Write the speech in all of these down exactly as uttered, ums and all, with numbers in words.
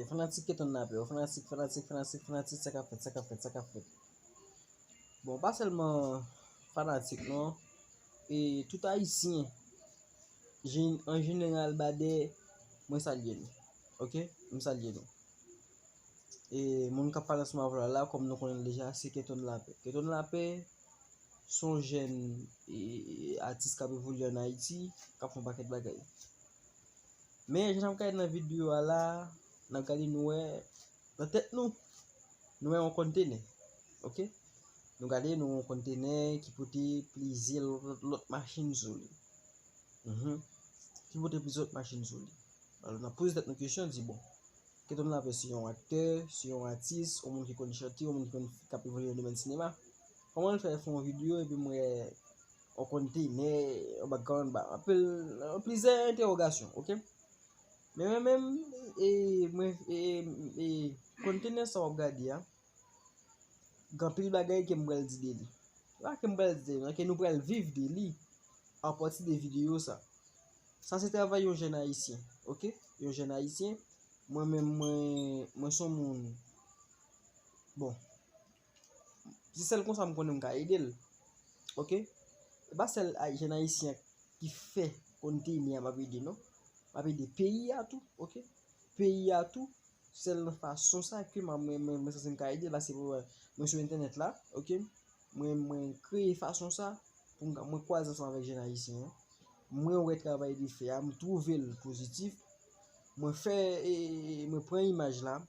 Fanatik Keton Lapè, fanatik, fanatik, fanatik, fanatik, sa k ap fèt, sa k ap fèt, sa k ap fèt. Bon, pa sèlman fanatik, non. E tout Ayisyen, an jeneral, badè, mwen salye nou. Oke? Mwen salye nou. E moun k ap pale ansanm avè w la, kòm nou konnen l deja, se Keton Lapè. Keton Lapè, se yon jèn e, e, atis k ap evolye ann Ayiti, k ap fè yon pakèt bagay. Men, jan n ap gade nan videyo a la, n ap gade, nou wè, nan tèt nou, nou wè yon kontenè. Oke? Nou gade, nou wè yon kontenè ki pote plizyè lòt, lòt, lòt machin sou li. Mhm. Ki pote plizyè lòt machin sou li. Alò, n ap poze tèt nou kesyon, di, bon, Keton Lapè se yon aktè, se yon atis, yon moun ki konn chante, yon moun ki konn, k ap evolye nan domèn sinema. Kòman l fè fè yon videyo epi m wè yon kontenè, yon background, ba, anpil, plizyè entèwogasyon, oke? Men mwen menm, e, mwen, e, e, kontenè sa w ap gade a, gen anpil bagay ke m pral di de li. Pa ke m pral di de li, non, ke nou pral viv de li apati de videyo sa. Sa se travay yon jèn ayisyen, oke? Yon jèn ayisyen, mwen menm, mwen, mwen se yon moun, bon, se sèl konsa m konnen m ka ede l, oke? E pa sèl ay-, jèn ayisyen ki fè kontenè a m ap ede, non. M ap ede peyi a tou, oke? Peyi a tou, sèl nan fason sa ke m, mwen, mwen, mwen santi m ka ede l, paske mwen, mwen sou entènèt la, oke? Mwen, mwen kreye fason sa pou m ka, mwen kwaze ansanm avèk jèn ayisyen an. Mwen wè travay li fè a, m twouve l pozitif. Mwen fè, e, e, e, mwen pran imaj la,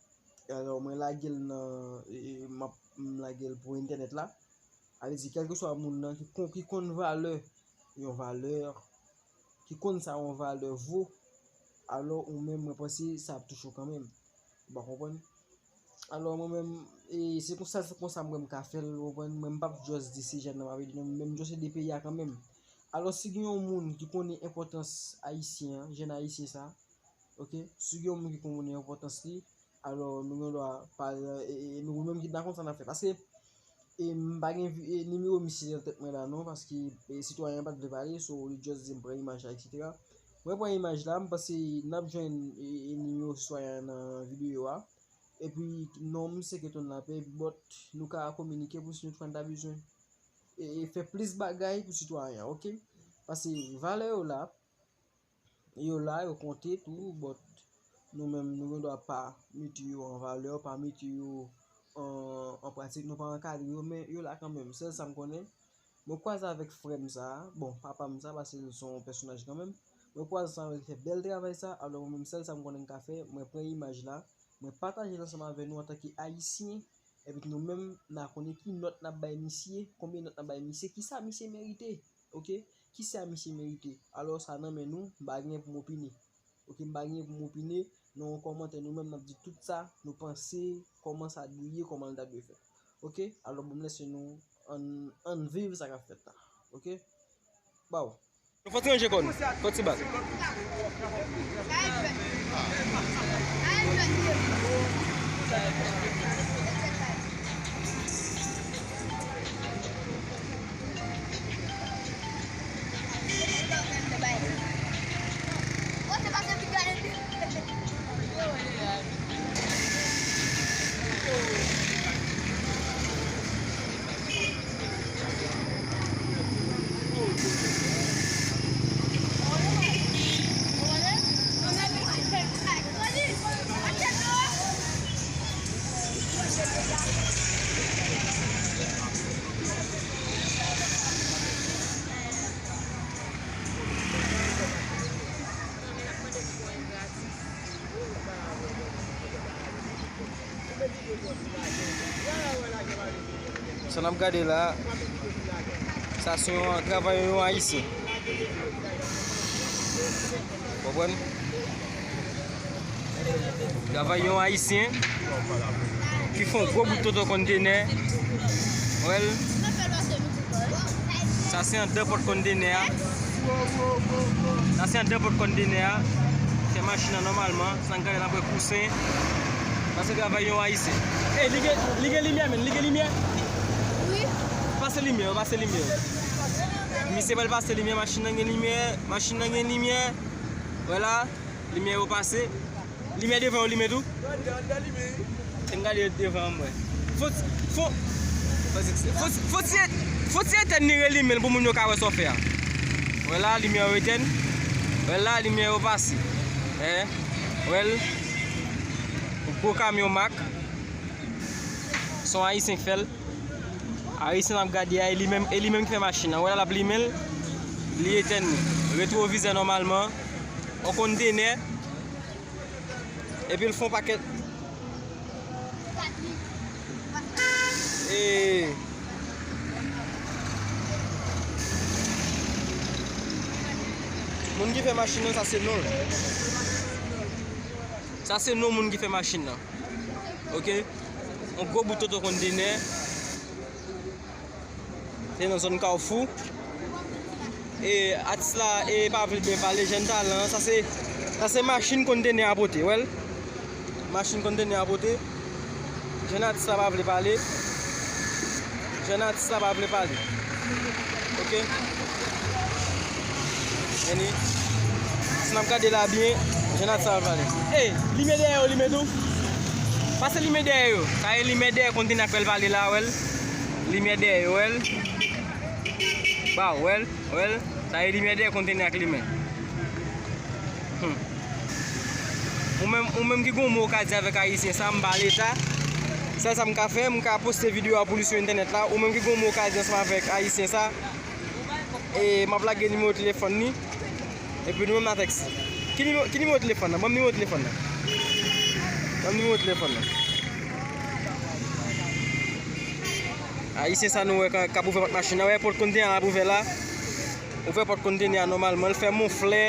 alò mwen lage l nan, e, e, m ap, m lage l pou entènèt la. Sa vle di, kèlkeswa moun nan ki kon-, ki konn valè, yon valè, ki konn sa yon valè vo, alò ou menm, mwen panse sa ap touche w kanmenm. Ou pa konprann? Alò, mwen menm, e, se konsa, se konsa mwen m ka fè l, ou konprann? Mwen, m p ap just di se jèn nan m ap ede, non, men m just ede peyi a kanmenm. Alò, si gen yon moun ki konnen enpòtans ayisyen an, jèn ayisyen sa, oke? Si gen yon moun ki konnen enpòtans li, alò, nou gen dwa pa, e, e, nou menm ki dakò sa n ap fè. Paske, e, m pa gen vi-, e, nimewo misye nan tèt mwen la, non, paske, e, sitwayen an pa t vle pale, so, li just di m pran imaj la, etsetera. Mwen pran imaj la, m panse n ap jwenn, e, e, nimewo sitwayen an nan videyo a. Epi, non m se Keton Lapè, but nou ka kominike pou si nou t konn ta bezwen, e, e, fè plis bagay pou sitwayen an, oke? Paske valè yo la, yo la, yo konte tou, but nou menm, nou gen dwa pa mete yo an valè, pa mete yo an, an pratik, nou pa ankadre yo, men yo la kanmenm. Sèl sa m konnen, mwen kwaze avèk frè m sa, bon, papa m sa, paske l se yon pèsonaj kanmenm. Mwen kwaze ansanm avè l, li fè bèl travay sa, alò mwen menm sèl sa m konnen m ka fè, mwen pran imaj la, mwen pataje l ansanm avè nou antanke Ayisyen, epi nou menm, n a konnen ki nòt n ap bay misye, konbyen nòt n ap bay misye, kisa misye merite, oke? Kisa misye merite? Alò, sa nan men nou, m pa gen pou m opine. Oke, m pa gen pou m opine nan yon kòmantè. Nou menm, n ap di tout sa nou panse, kòman sa dwe ye, kòman l ta dwe fèt. Oke? Alò, bon, m lese nou, ann, ann viv sa k ap fèt la. Oke? Baw. Nou fò ti ranje kò n. Fò ti bak. Sa n ap gade la, sa se yon travay yon Ayisyen. Konprann? Travay yon Ayisyen ki fè yon gwo bout tonton kontenè. Wè l. Sa se anndan pòt kontenè a. Sa se anndan pòt kontenè a. Fè machin nan nòmalman. Sa n gade n ap wè kousen. Sa se travay yon Ayisyen. Ey, li gen, li gen limyè, menn, li gen limyè? Wi. Pase limyè, pase limyè. Misye pral pase limyè, machin nan gen limyè, machin nan gen limyè. Wè la, limyè yo pase. Limyè devan yo limen tou? Ann gade devan an mwen. Fon, fon, fon ti, fon ti etèn li relimen l pou moun yo ka wè sa w fè a. Wè la, limyè yo etèn. Wè la, limyè yo pase. Wè l. Gwo kamyon Mack. Se yon Ayisyen k fè l. Ayisyen ap gade a, e li menm, e li menm ki fè machin nan. Wè la, l ap limen l, li etèn li. Retwovizè nòmalman. Yon kontenè. Epi l fè yon pakèt. E moun ki fè machin nan, sa se non l. Sa se non moun ki fè machin nan. Ok? Yon gwo bout oto kontenè. Se nan zòn Kawfou. E atis la, e pa vle byen pale, jèn talan. Sa se, sa se machin kontenè a pote, wè l? Machin kontenè a pote. Jèn atis la pa vle pale. Jèn atis la pa vle pale. Ok? Anyway, si n ap gade la byen, jèn atis la pa vle pale. Ey, limyè dèyè yo limen tou. Pase limyè dèyè yo. Sa e limyè dèyè kontenè a k fè l pale la, wè l? Limyè dèyè yo, wè l? Ba, wè l, wè l? Sa e limyè dèyè kontenè a k limen. Hmm. Ou menm, ou menm ki gon mo w ka di avèk ayisyen sa, m pa leta. Sèl sa m ka fè, m ka poste videyo a pou li sou entènèt la. Ou menm ki gon mo w ka di ansanm avèk ayisyen sa, e m ap lage nimewo telefòn li. Epi nou menm n a tèks. Ki nimewo, ki nimewo telefòn nan? Ban m nimewo telefòn nan. Ban m nimewo telefòn nan. Ayisyen sa nou wè k ap ouvè pòt machin nan. Wè pòt kontenè a l ap ouvè la. Ouvè pòt kontenè a nòmalman. Li fè monflè.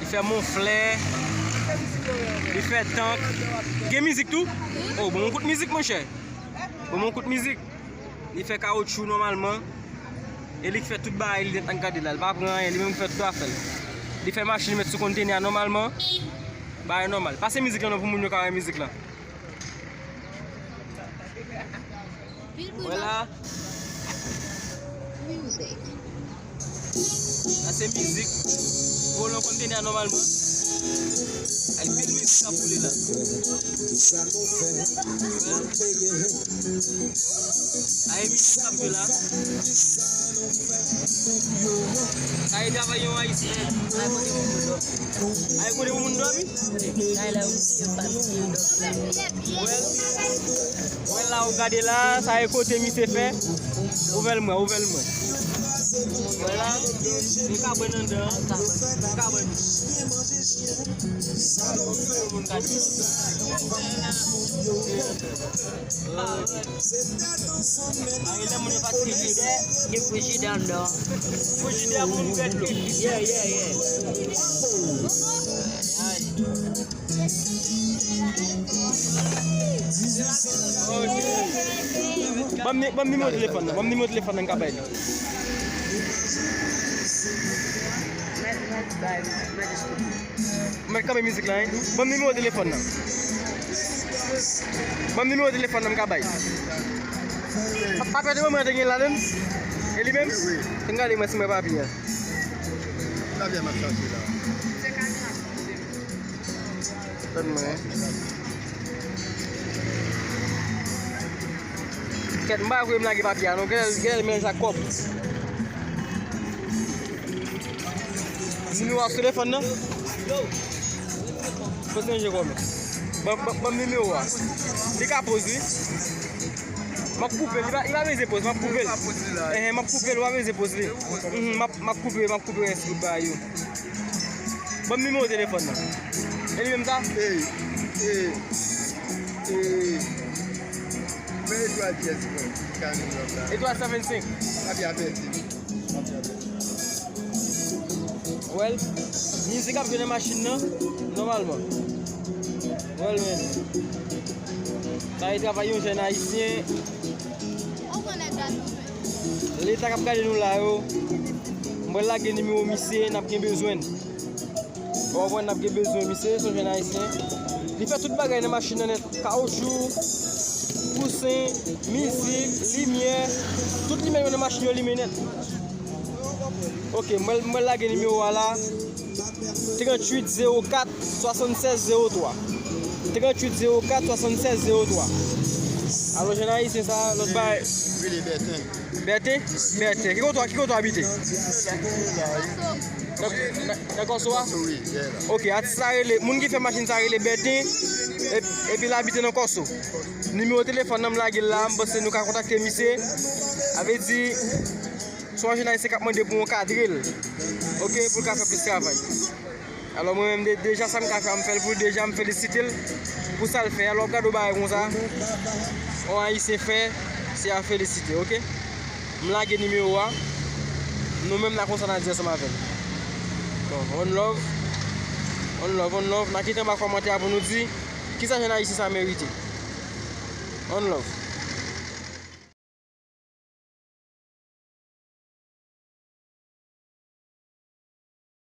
Li fè monflè. Li fè tank. Gen mizik tou? Oh, bon, yon kout mizik, monchè. Bon, yon kout mizik. Li fè kawotchou nòmalman. E li k fè tout bagay li nèt, n ap gade la. Li pa pran anyen, li menm ki fè tout afè l. Li fè machin li met sou kontenè a nòmalman. Bagay nòmal. Pase mizik lan non pou moun yo ka wè mizik lan. Wè la. Sa se mizik. Volan kontenè a nòmalman. Ay, pil mizik k ap boule la. Ay, mizik k ap jwe la. Sa e travay yon ayisyen. Ay, kote pou moun dòmi? Ay, kote pou moun dòmi? Wè, wè la, ou gade la, sa e kote misye fè. Ouvè l mwen, ouvè l mwen. Wè la, li ka bwè nan dan. Li ka bwè. Moun gade. Ay, lè moun yo fatige. Gen frijidè anndan. Frijidè pou moun bwè dlo. Yeah, yeah, yeah. Ay. Ok. Ban m ni-, ban m nimewo telefòn nan. Ban m nimewo telefòn nan, m ka bay li. Mèt, mèt, bay, mèt, mèt, eskou. Mwen kanpe mizik la, wi. Ban m nimewo telefòn nan. Ban m nimewo telefòn nan, m ka bay. Pa, papye de mwen te gen ladan l? E li menm? Wi. Ann gade mwen si mwen papye a. Papye m ap chache la. Tann mwen. Kèt, m pa kwè m lage papye a, non. Genlè, genlè l melanje ak kòb. Nimewo a sou telefòn nan? Poze yon je kòm. Ban, ban, ban m nimewo a. Li ka poz, wi. M ap koupe l. Li pa, li pa bezwen poz. M ap koupe l. Enhen, m ap koupe l. Ou pa bezwen poz li. Mhm, m ap, m ap koupe, m ap koupe rès bout bagay yo. Ban m nimewo telefòn nan. E li menm sa? Ey, ey, ey. Men etwal dyès, bon. Ka nimewo sa. Etwal san vennsenk. Papye a pèdi. Papye a pèdi. Wè l, mizik ap jwe nan machin nan, nòmalman. Wè l, men. Sa e travay yon jèn ayisyen. Leta k ap gade nou la yo, mwen lage nimewo misye, n ap gen bezwen l. Ou konprann, n ap gen bezwen misye, se yon jèn ayisyen. Li fè tout bagay nan machin nan nèt. Kawotchou, kousen, mizik, limyè, tout limyè yo nan machin yo limen nèt. Ok, mwen, mwen lage nimewo a la. Tranntuit zewo kat swasannsèz zewo twa. Tranntuit zewo kat swasannsèz zewo twa. Alò, jèn ayisyen sa, lòt bagay. Rele Bèten. Bèten? Bèten. Ki kote w, ki kote w abite? Nan, nan, nan Kòso a? Wi, yeah. Ok, atis la rele, moun ki fè machin sa rele Bèten, epi, epi l abite nan Kòso. Nimewo telefòn nan m lage l la, m panse nou ka kontakte misye. Sa vle di, se yon jèn ayisyen k ap mande pou w ankadre l. Ok, pou l ka fè plis travay. Alò, mwen menm, de-, deja sa m ka fè a, m fè l pou l, deja m felisite l pou sa l fè a. Lè w ap gade yon bagay konsa, yon ayisyen fè, se a felisite, ok? M lage nimewo a, nou menm n a konsa n a di ansanm avè l. Bon, one love, one love, one love. N a kite anba kòmantè a pou nou di kisa jèn ayisyen sa merite. One love.